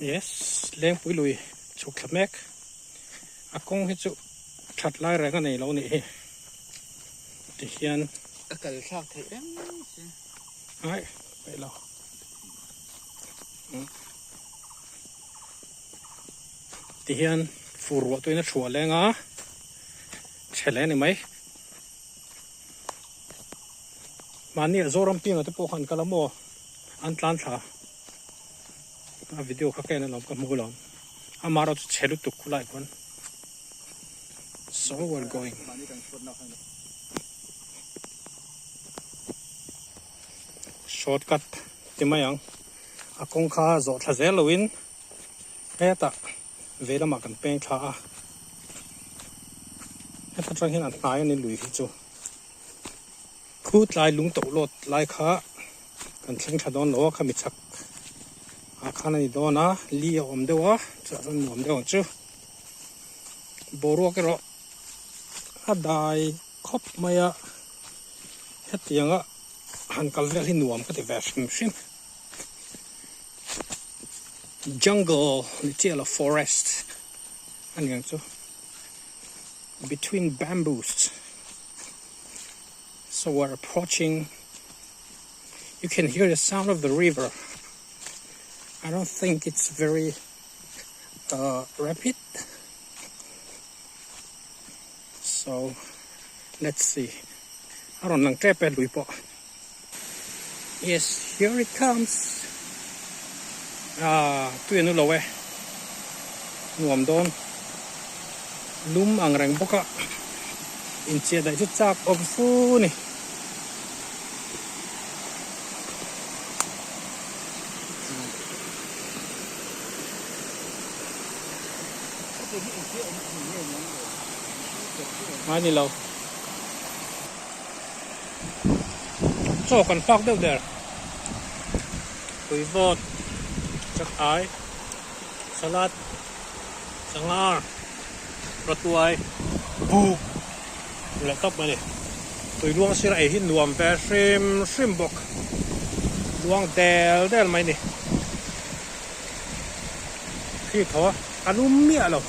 Yes, Lengpui lui chhuk thla mek. A kawng hi chu that lai reng a nei lo nih hi. Tihian. A kal thlak theih reng si. Ai, peih lo. Tihian fur ruah tuin a thuah leng a, chhe hle a ni mai. Mahni ah Zoram pianga te pawh khan kal a maw an tlan thla a video kha ka en alawm ka hmu alawm amaherawh chu chhe lutuk khulai khuan so we're going shortcut ti mai ang a kawng kha zawh thla zel lo in hetah vei lamah kan peng thla a heta tang hian a hnai a ni lui hi chu. Khu tlai lung toh lawt lai kha kan thleng tha dawn lo a khami chhak ah khan a ni dawn a li a awm deuh a chutah chuan nuam deuh ang chu boruak erawh a dai khawp mai a hetianga han kal vel hi nuam ka ti ve hrim hrim jungle ni chiah lo forest a ni ang chu between bamboos. So we're approaching. You can hear the sound of the river. I don't think it's very uh, rapid. So let's see. A rawn lang tep e lui pawh. Yes, here it comes. Ah, tui anu lo e. Nuam dawn. Lum ang reng bawk a. Inchiah daih chu chak awm fu ni. Ngai ni lo. Chaw kan fak deuh der. Tui vawt, chakai, salad, sangar, rawtuai, buk leh tawp mai a ni. Tui luang sira ei hi nuam ve hrim hrim bawk. Luang del del mai a ni. Khi thaw a lum miah lo.